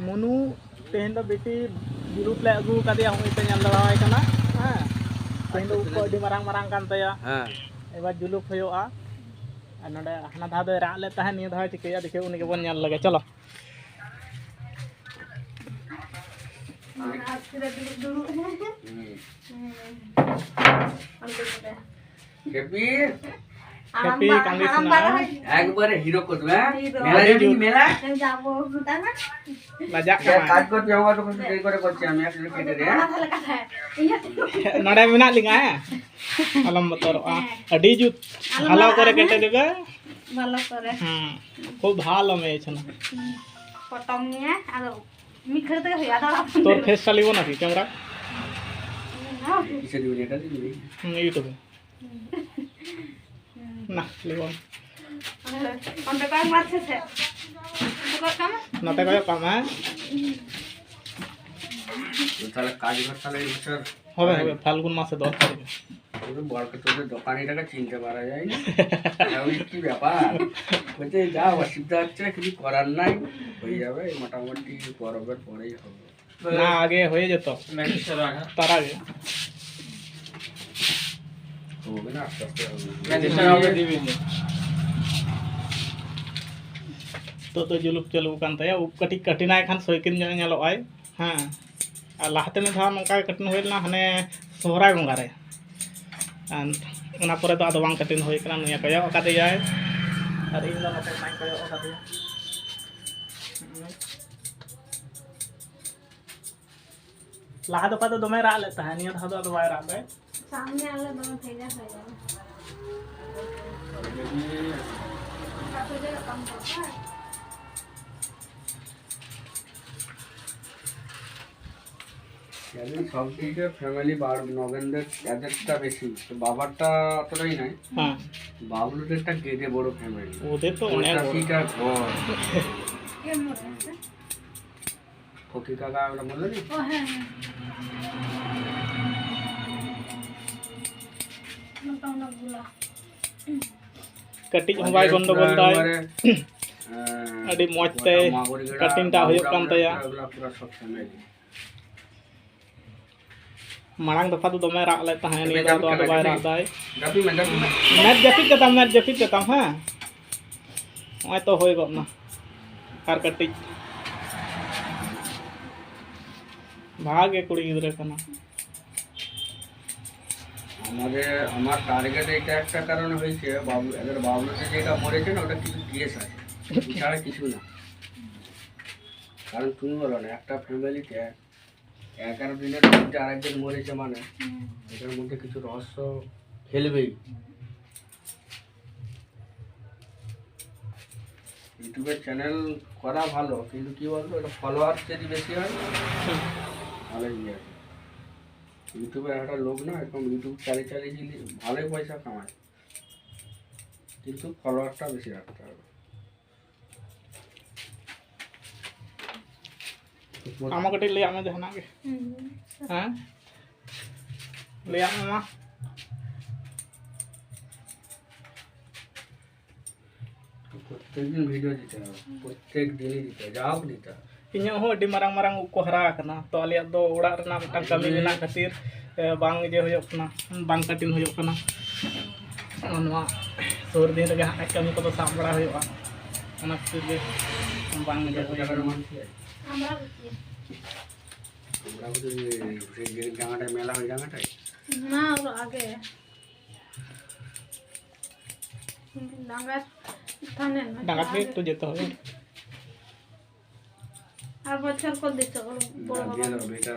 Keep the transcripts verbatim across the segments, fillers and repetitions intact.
ᱢᱩᱱᱩ ᱛᱮᱦᱮᱧ ᱫᱚ ᱵᱤᱴᱤ ᱡᱩᱞᱩᱯ ᱞᱮ ᱟᱹᱜᱩ ᱟᱠᱟᱫᱮᱭᱟ, ᱦᱚᱸᱜᱼᱚᱭ ᱯᱮ ᱧᱮᱞ ᱫᱟᱲᱮᱣᱟᱭ ᱠᱟᱱᱟ᱾ ᱦᱮᱸ, ᱛᱮᱦᱮᱧ ᱫᱚ ᱩᱵ ᱠᱚ ᱟᱹᱰᱤ ᱢᱟᱨᱟᱝ ᱢᱟᱨᱟᱝ ᱠᱟᱱ ᱛᱟᱭᱟ᱾ ᱦᱮᱸ᱾ ᱮᱵᱟᱨ ᱡᱩᱞᱩᱯ ᱦᱩᱭᱩᱜᱼᱟ᱾ ᱟᱨ ᱱᱚᱰᱮ ᱦᱟᱱᱟ ᱫᱷᱟᱣ ᱫᱚᱭ ᱨᱟᱜ ᱞᱮᱫ ᱛᱟᱦᱮᱸᱫ, ᱱᱤᱭᱟᱹ ᱫᱷᱟᱣ ᱪᱤᱠᱟᱹᱭᱟ ᱫᱮᱠᱷᱮ, ᱩᱱᱤ ᱜᱮᱵᱚᱱ ᱧᱮᱞ ᱞᱮᱜᱮ᱾ ᱪᱚᱞᱚ᱾ ᱟᱨ ᱯᱩᱨᱟᱹ ᱫᱩᱲᱩᱵ ᱫᱩᱲᱩᱵ᱾ ᱦᱩᱸ᱾ ᱦᱮᱸ᱾ ᱚᱸᱰᱮ ᱜᱮ᱾ ᱦᱮᱯᱤ᱾ ᱦᱮᱯᱤ ᱠᱟᱹᱢᱤ ᱥᱮᱱᱟ᱾ ᱮᱠᱵᱟᱨᱮ ᱦᱤᱨᱳ ᱠᱚ ᱫᱩ, ᱦᱮᱸ? ᱦᱤᱨᱳ᱾ ᱢᱮᱞᱟ ᱟᱹᱰᱤ ᱡᱩᱫᱤ ᱡᱩᱛ᱾ ᱢᱮᱞᱟ᱾ ᱡᱟᱵᱚ ᱫᱟᱱᱟ᱾ ᱞᱟᱡᱟᱜ ᱤᱭᱟᱹ, ᱠᱟᱱᱟ᱾ ᱠᱟᱡᱽ ᱠᱚᱨᱛᱮ ᱦᱚᱸ ᱛᱚ ᱠᱩᱪᱷᱩ ᱫᱮᱨᱤ ᱠᱚᱨᱮ ᱠᱚᱨᱛᱮ ᱦᱟᱢ ᱭᱟᱨ, ᱠᱤᱫᱷᱟᱨ ᱦᱮ? ᱚᱱᱟ ᱛᱟᱦᱞᱮ ᱠᱟᱛᱷᱟ᱾ ᱤᱭᱟᱹ᱾ ᱱᱚᱰᱮ ᱢᱮᱱᱟᱜ ᱞᱤᱧᱟ, ᱦᱮᱸ? ᱟᱞᱚᱢ ᱵᱚᱛᱚᱨᱚᱜᱼᱟ᱾ ᱦᱮᱸ᱾ ᱟᱹᱰᱤ ᱡᱩᱛ᱾ ᱟᱞᱚᱢ ᱵᱷᱟᱞᱟ ᱠᱚᱨᱮ ᱨᱟᱜᱼᱟ, ᱦᱮᱸ? ᱠᱮᱴᱮᱡ ᱫᱮᱵᱮ᱾ ᱵᱷᱟᱞᱟ ᱠᱚᱨᱮ᱾ ᱦᱩᱸ᱾ ᱠᱷᱩᱵ ᱵᱷᱟᱞᱚ ᱢᱮ ᱪᱷᱟᱱᱟ᱾ ᱦᱩᱸ᱾ ᱯᱚᱴᱚᱢ ᱢᱮᱭᱟ, ᱟᱫᱚ ᱢᱤᱫ ᱜᱷᱟᱹᱲᱤᱡ ᱛᱮᱜᱮ ᱦᱩᱭᱩᱜᱼᱟ, ᱟᱫᱚ ᱟᱞᱚᱢ ᱛᱳᱨ ᱯᱷᱮᱥ ᱪᱟᱹᱞᱤ ᱵᱚᱱᱟ ᱠᱤ ᱠᱮᱢᱨᱟ? ᱦᱩᱸ᱾ ᱠᱤᱥᱮ ᱫᱤᱵᱤ ᱱᱮᱴᱟ ᱫᱤᱵᱤ? ᱦᱩᱸ, YouTube ᱮ᱾ ᱦᱩᱸ᱾ ᱱᱟ, ᱞᱟᱹᱭ ᱵᱚᱱ᱾ ᱚᱸᱰᱮ ᱠᱚᱭᱚᱜ ᱢᱟᱨ ᱥᱮ ᱪᱮᱫ? ᱚᱸᱰᱮ ᱠᱚᱭᱚᱜ ᱠᱟᱜ ᱢᱮ᱾ ᱱᱚᱛᱮ ᱠᱚᱭᱚᱜ ᱠᱟᱜ ᱢᱮ᱾ ᱛᱟᱦᱞᱮ ᱠᱟᱡ ᱜᱷᱚᱨ ᱛᱟᱦᱞᱮ ᱮᱭ ᱵᱚᱪᱷᱚᱨ ᱦᱳᱭ, ᱦᱳᱭ, ᱯᱷᱟᱞᱜᱩᱱ ᱢᱟᱥᱮ ᱫᱚᱥ ᱛᱟᱹᱨᱤᱠᱷ᱾ ᱳরে বরকে তোদের দোকানিটাকে চিনতে পারা যায় না। হ্যাঁ, ওই কি ব্যাপার? বলছে, "যা অসুবিধা হচ্ছে, কিছু করার নাই, হয়ে যাবে, মোটামুটি পরবের পরেই হবে।" না, আগে হয়ে যেত। ম্যাজিস্ট্রেট আগে। তার আগে। হবে না, আস্তে আস্তে হবে। ম্যাজিস্ট্রেট হবে দিবি। ᱱᱤᱛᱚᱜ ᱫᱚ ᱡᱩᱞᱩᱯ ᱪᱟᱹᱞᱩ ᱟᱠᱟᱱ ᱛᱟᱭᱟ, ᱩᱵ ᱠᱟᱹᱴᱤᱡ ᱠᱟᱹᱴᱤᱱᱟᱭ ᱠᱷᱟᱱ ᱥᱚᱭᱠᱤᱱ ᱧᱚᱜ ᱮ ᱧᱮᱞᱚᱜ ᱟᱭ᱾ ᱦᱮᱸ, ᱟᱨ ᱞᱟᱦᱟᱛᱮ ᱢᱤᱫ ᱫᱷᱟᱣ ᱱᱚᱝᱠᱟ ᱜᱮ ᱠᱟᱹᱴᱤᱱ ᱦᱩᱭ ᱞᱮᱱᱟ, ᱦᱟᱱᱮ ᱥᱚᱦᱨᱟᱭ ᱵᱚᱸᱜᱟ ᱨᱮ᱾ ᱟᱨ ᱚᱱᱟ ᱯᱚᱨᱮ ᱫᱚ ᱟᱫᱚ ᱵᱟᱝ ᱠᱟᱹᱴᱤᱱ ᱦᱩᱭ ᱠᱟᱱᱟ᱾ ᱱᱩᱭᱮ ᱠᱚᱭᱚᱜ ᱟᱠᱟᱫᱮᱭᱟᱭ ᱟᱨ ᱤᱧ ᱫᱚ ᱱᱚᱛᱮ ᱠᱷᱚᱱᱟᱜ ᱤᱧ ᱠᱚᱭᱚᱜ ᱟᱠᱟᱫᱮᱭᱟ᱾ ᱞᱟᱦᱟ ᱫᱚ ᱚᱠᱟ ᱫᱚ ᱫᱚᱢᱮ ᱨᱟᱜ ᱞᱮᱫ ᱛᱟᱦᱮᱸᱫ, ᱱᱤᱭᱟᱹ ᱫᱷᱟᱣ ᱫᱚ ᱟᱫᱚ ᱵᱟᱭ ᱨᱟᱜ ᱫᱟᱭ᱾ ᱥᱟᱢᱱᱮ ᱟᱞᱮ ᱫᱚᱢᱮ ᱵᱷᱮᱡᱟ ᱦᱩᱭ ᱞᱮᱱᱟ᱾ ᱚᱱᱟ ᱠᱚ ᱡᱚᱜ ᱠᱟᱱ ᱛᱟᱠᱚᱣᱟ᱾ জানেন, সব দিকে ফ্যামিলি বার-, নগেনদের এদেরটা বেশি, তো বাবারটা অতটাই নাই। হ্যাঁ। বাবলুর একটা গেদে বড় ফ্যামিলি। ওদের তো অনেক বড়। পঁচাশিটা ঘর। কে মরেছে? ফকির কাকা ওরা বললো নি? ও, হ্যাঁ, হ্যাঁ। ওটা অনেকগুলা। ᱠᱟᱹᱴᱤᱡ ᱦᱚᱸ ᱵᱟᱭ ᱜᱚᱱᱰᱚᱜᱳᱞ ᱫᱟᱭ᱾ ᱮᱠᱵᱟᱨᱮ ᱟᱹᱰᱤ ᱢᱚᱡᱽ ᱛᱮ ᱠᱟᱴᱤᱝ ᱴᱟᱜ ᱦᱩᱭᱩᱜ ᱠᱟᱱ ᱛᱟᱭᱟ᱾ ᱢᱟᱲᱟᱝ ᱫᱚᱯᱷᱟ ᱫᱚ ᱫᱚᱢᱮ ᱨᱟᱜ ᱞᱮᱫ ᱛᱟᱦᱮᱸᱫ, ᱱᱤᱭᱟᱹ ᱫᱚ ᱟᱫᱚ ᱵᱟᱭ ᱨᱟᱜ ᱫᱟᱭ᱾ ᱢᱮᱫ ᱡᱟᱹᱯᱤᱫ ᱠᱟᱛᱟᱢ, ᱢᱮᱫ ᱡᱟᱹᱯᱤᱫ ᱠᱟᱛᱟᱢ, ᱦᱮᱸ᱾ ᱱᱚᱜᱼᱚᱭ ᱛᱚ ᱦᱩᱭ ᱜᱚᱫ ᱱᱟ᱾ ᱟᱨ ᱠᱟᱹᱴᱤᱡ ᱵᱷᱟᱜᱮ ᱠᱩᱲᱤ ᱜᱤᱫᱽᱨᱟᱹ ᱠᱟᱱᱟ᱾ আমাদের আমার টার্গেট এটা একটা কারণে হয়েছে, বাবলু, এদের বাবলুতে যেটা মরেছে না, ওটা কিছু কেস আছে, এছাড়া কিছু না। কারণ তুমি বলো না, একটা ফ্যামিলিতে এগারো দিনের মধ্যে আরেকজন মরেছে, মানে এটার মধ্যে কিছু রহস্য খেলবেই। ইউটিউবের চ্যানেল করা ভালো, কিন্তু কি বলতো, এটা ফলোয়ার যদি বেশি হয়, ভালো ইয়ে আছে। ইউটিউবের একটা লোক না, এরকম ইউটিউব চালিয়ে চালিয়ে যদি ভালোই পয়সা কামায়, কিন্তু ফলোয়ারটা বেশি রাখতে হবে। ᱟᱢ ᱦᱚᱸ ᱠᱟᱹᱴᱤᱡ ᱞᱟᱹᱭᱟᱜ ᱢᱮ ᱡᱟᱦᱟᱱᱟᱜ ᱜᱮ᱾ ᱦᱮᱸ? ᱞᱟᱹᱭᱟᱜ ᱢᱮ ᱢᱟ᱾ প্রত্যেকদিন ভিডিও দিতে হবে, প্রত্যেক দিনই দিতে হবে, যা হোক দিতে হবে। ᱤᱧᱟᱹᱜ ᱦᱚᱸ ᱟᱹᱰᱤ ᱢᱟᱨᱟᱝ ᱢᱟᱨᱟᱝ ᱩᱵ ᱠᱚ ᱦᱟᱨᱟ ᱟᱠᱟᱱᱟ, ᱛᱚ ᱟᱞᱮᱭᱟᱜ ᱫᱚ ᱚᱲᱟᱜ ᱨᱮᱱᱟᱜ ᱢᱤᱫᱴᱟᱝ ᱠᱟᱹᱢᱤ ᱢᱮᱱᱟᱜ ᱠᱷᱟᱹᱛᱤᱨ, ᱮ, ᱵᱟᱝ ᱤᱭᱟᱹ ᱦᱩᱭᱩᱜ ᱠᱟᱱᱟ, ᱵᱟᱝ ᱠᱟᱴᱤᱱ ᱦᱩᱭᱩᱜ ᱠᱟᱱᱟ᱾ ᱱᱚᱣᱟ ᱥᱩᱨ ᱫᱤᱱ ᱨᱮᱜᱮ ᱦᱟᱸᱜ ᱠᱟᱹᱢᱤ ᱠᱚᱫᱚ ᱥᱟᱵ ᱵᱟᱲᱟ ᱦᱩᱭᱩᱜᱼᱟ, ᱚᱱᱟ ᱠᱷᱟᱹᱛᱤᱨ ᱜᱮ ᱵᱟᱝ ᱤᱭᱟᱹ ᱦᱩᱭ ᱠᱟᱱᱟ᱾ আমরা বুঝি। আমরা বুঝি, সেই যে ডাঙাটায় মেলা হয়, ডাঙাটায়। না, ওর আগে। ডাঙার স্থানে না। ডাঙাতে একটু যেতে হবে। আর বছর কর দিতে বড় বড়।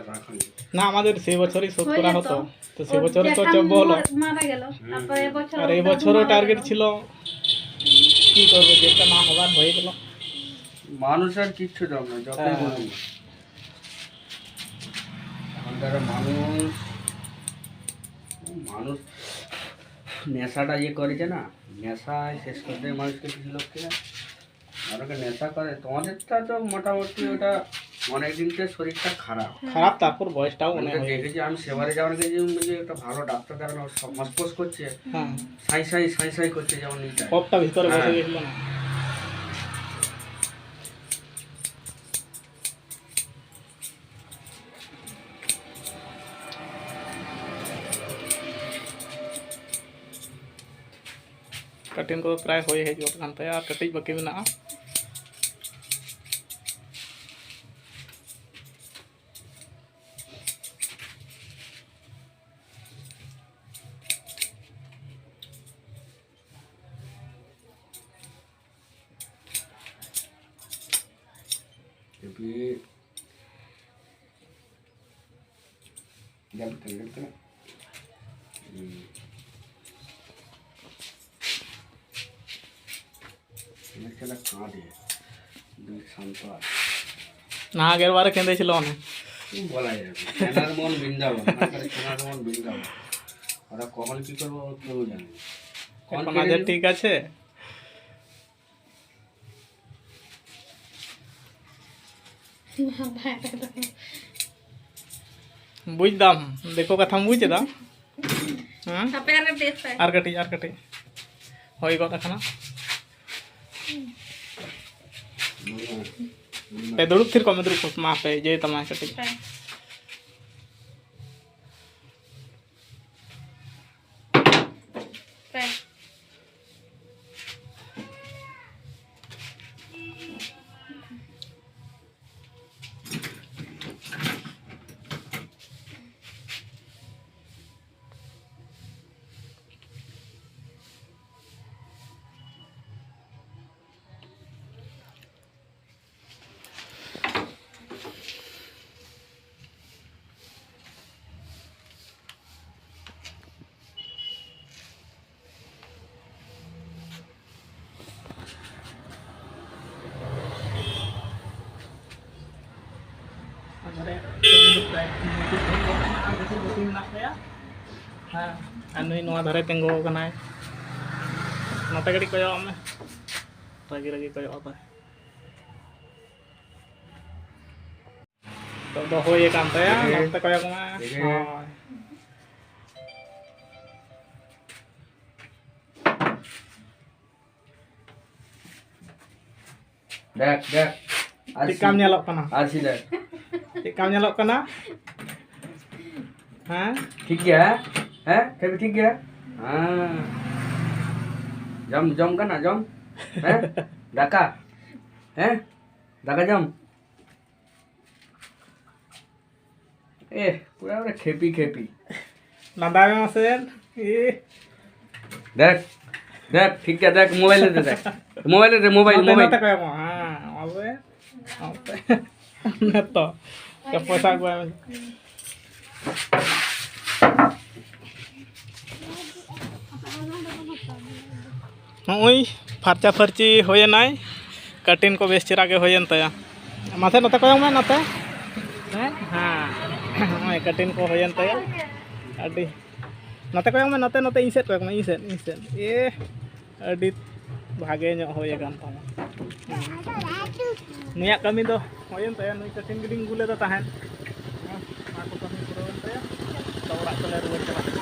না, আমাদের সেই বছরই শোধ করা হতো। তো সেই বছরই তো চব্য হলো। মারা গেল। তারপরে এবছর আর এই বছরও টার্গেট ছিল, কি করবো, যেটা না হবার হয়ে গেল। মানুষ আর কিচ্ছু দাম না, যতই বলুন না। এখনকার মানুষ, মানুষ নেশাটা ইয়ে করেছে না, নেশায় শেষ করে দেয় মানুষকে কিছু লোককে। অনেকে নেশা করে, তোমাদেরটা তো মোটামুটি ওটা অনেক দিনকে শরীরটা খারাপ। খারাপ, তারপর বয়সটাও মনে আমি তো হয়। দেখেছি, আমি সেবারে যাওয়ার গেছি, বলছি, "একটা ভালো ডাক্তার দেখানো", সব ফসফস করছে, হ্যাঁ। সাঁই সাঁই, সাঁই সাঁই করছে, যেমন এইটা। কপটা ভিতরে বসে হ্যাঁ। গেছিল না। ᱦᱟᱹᱴᱤᱧ ᱠᱚᱫᱚ ᱯᱨᱟᱭ ᱦᱩᱭ ᱦᱮᱡ ᱜᱚᱫ ᱟᱠᱟᱱ ᱛᱟᱭᱟ, ᱟᱨ ᱠᱟᱹᱴᱤᱡ ᱵᱟᱹᱠᱤ ᱢᱮᱱᱟᱜᱼᱟ᱾ ᱧᱮᱞ ᱠᱟᱛᱮ, ᱧᱮᱞ ᱠᱟᱛᱮ᱾ ᱦᱩᱸ᱾ ᱧᱮᱞ ᱠᱟᱛᱮ ᱠᱟᱸᱫ ᱮ᱾ দুই সন্তান। না, আগের বারে কেঁদেছিল অনেক। কি বলা যাবে? খেলার মন বৃন্দাবন, আর তাহলে খেলার মন বৃন্দাবন। ওরা কখন কি করবো, কেউ জানে না। কখন এখন কে আজ ঠিক আছে? ᱵᱩᱡᱽ ᱫᱟᱢ, ᱫᱤᱠᱩ ᱠᱟᱛᱷᱟᱢ ᱵᱩᱡᱽ ᱮᱫᱟ? ᱦᱮᱸ? ᱦᱟᱯᱮ ᱟᱨ ᱠᱟᱹᱴᱤᱡ, ᱦᱟᱯᱮ᱾ ᱟᱨ ᱠᱟᱹᱴᱤᱡ, ᱟᱨ ᱠᱟᱹᱴᱤᱡ᱾ ᱦᱩᱭ ᱜᱚᱫ ᱟᱠᱟᱱᱟ᱾ ᱯᱮ ᱫᱩᱲᱩᱵ ᱛᱷᱤᱨ ᱠᱚᱜ ᱢᱮ, ᱫᱩᱲᱩᱵ ᱠᱚᱜ ᱢᱮ, ᱢᱟ ᱯᱮ ᱤᱭᱟᱹᱭ ᱛᱟᱢᱟ ᱠᱟᱹᱴᱤᱡ᱾ ᱦᱮᱸ᱾ ᱯᱮ᱾ ᱟᱨ ᱱᱚᱰᱮ ᱠᱟᱹᱢᱤ ᱫᱚ ᱯᱨᱟᱭ ᱢᱩᱪᱟᱹᱫ ᱦᱮᱡ ᱜᱚᱫ ᱮᱱᱟ, ᱟᱨ ᱠᱟᱹᱴᱤᱡ ᱵᱟᱹᱠᱤ ᱢᱮᱱᱟᱜ ᱛᱟᱭᱟ᱾ ᱦᱮᱸ, ᱟᱨ ᱱᱩᱭ ᱱᱚᱣᱟ ᱫᱷᱟᱨᱮ ᱛᱤᱸᱜᱩ ᱟᱠᱟᱱᱟᱭ, ᱱᱚᱛᱮ ᱠᱟᱹᱴᱤᱡ ᱠᱚᱭᱚᱜ ᱢᱮ, ᱨᱟᱹᱜᱤ ᱨᱟᱹᱜᱤ ᱠᱚᱭᱚᱜ ᱟᱯᱮ᱾ ᱱᱤᱛᱚᱜ ᱫᱚ ᱦᱩᱭ ᱟᱠᱟᱱ ᱛᱟᱭᱟ, ᱴᱷᱤᱠ ᱜᱮ᱾ ᱱᱚᱛᱮ ᱠᱚᱭᱚᱜ ᱢᱮ᱾ ᱴᱷᱤᱠ ᱜᱮ᱾ ᱦᱳᱭ᱾ ᱫᱮᱠᱷ, ᱫᱮᱠᱷ᱾ ᱟᱨ ᱪᱮᱫᱠᱟᱢ ᱥᱤ-, ᱧᱮᱞᱚᱜ ᱠᱟᱱᱟ? ᱟᱨ ᱥᱤᱫᱷᱟᱹ᱾ ᱪᱮᱫᱠᱟᱢ ᱧᱮᱞᱚᱜ ᱠᱟᱱᱟ? ᱦᱮᱸ? ᱴᱷᱤᱠ ᱜᱮᱭᱟ, ᱦᱮᱸ? ᱦᱮᱸ, ᱠᱟᱹᱢᱤ ᱴᱷᱤᱠ ᱜᱮᱭᱟ? ᱦᱮᱸ᱾ ᱡᱚᱢ, ᱡᱚᱢ ᱠᱟᱱᱟ, ᱡᱚᱢ? ᱦᱮᱸ? ᱫᱟᱠᱟ? ᱦᱮᱸ? ᱫᱟᱠᱟ ᱡᱚᱢ? ᱮ, ᱯᱩᱨᱟᱹ ᱯᱩᱨᱟᱹ ᱠᱷᱮᱯᱤ, ᱠᱷᱮᱯᱤ᱾ ᱞᱟᱸᱫᱟᱭ ᱢᱮ ᱢᱟᱥᱮ᱾ ᱮ᱾ ᱫᱮᱠ, ᱫᱮᱠ, ᱴᱷᱤᱠ ᱜᱮᱭᱟ, ᱫᱮᱠ, mobile ᱨᱮ ᱫᱮᱠ᱾ Mobile ᱨᱮ, mobile, ᱱᱚᱛᱮ, mobile᱾ ᱱᱚᱛᱮ ᱠᱚᱭᱚᱜ ᱢᱮ, ᱦᱮᱸ, ᱢᱟᱥᱮ᱾ ᱱᱚᱛᱮ᱾ ᱱᱮᱛᱚ᱾ ᱯᱚᱭᱥᱟ ᱟᱹᱜᱩᱣᱟᱭ ᱢᱮ᱾ ᱱᱚᱜᱼᱚᱭ ᱯᱷᱟᱨᱪᱟ ᱯᱷᱟᱹᱨᱪᱤ ᱦᱩᱭᱮᱱᱟᱭ, ᱠᱟᱴᱤᱱ ᱠᱚ ᱵᱮᱥ ᱪᱮᱦᱨᱟ ᱜᱮ ᱦᱩᱭᱮᱱ ᱛᱟᱭᱟ᱾ ᱢᱟᱥᱮ ᱱᱚᱛᱮ ᱠᱚᱭᱚᱜ ᱢᱮ, ᱱᱚᱛᱮ᱾ ᱦᱮᱸ, ᱦᱮᱸ, ᱱᱚᱜᱼᱚᱭ ᱠᱟᱴᱤᱱ ᱠᱚ ᱦᱩᱭᱮᱱ ᱛᱟᱭᱟ᱾ ᱟᱹᱰᱤ, ᱱᱚᱛᱮ ᱠᱚᱭᱚᱜ ᱢᱮ, ᱱᱚᱛᱮ, ᱱᱚᱛᱮ, ᱤᱧ ᱥᱮᱫ ᱠᱚᱭᱚᱜ ᱢᱮ, ᱤᱧ ᱥᱮᱫ, ᱤᱧ ᱥᱮᱫ᱾ ᱮ, ᱟᱹᱰᱤ ᱵᱷᱟᱜᱮ ᱧᱚᱜ ᱦᱩᱭ ᱟᱠᱟᱱ ᱛᱟᱢᱟ᱾ ᱱᱩᱭᱟᱜ ᱠᱟᱹᱢᱤ ᱫᱚ ᱦᱩᱭᱮᱱ ᱛᱟᱭᱟ, ᱱᱩᱭ ᱠᱟᱴᱤᱱ ᱜᱮᱞᱤᱧ ᱟᱹᱜᱩ ᱞᱮᱫᱟ ᱛᱟᱦᱮᱸᱫ᱾ ᱚᱱᱟ ᱠᱚ ᱠᱟᱹᱢᱤ ᱯᱩᱨᱟᱹᱣᱮᱱ ᱛᱟᱭᱟ, ᱛᱚ ᱚᱲᱟᱜ ᱛᱮᱞᱮ ᱨᱩᱣᱟᱹᱲ ᱪᱟᱞᱟᱜ ᱠᱟᱱᱟ᱾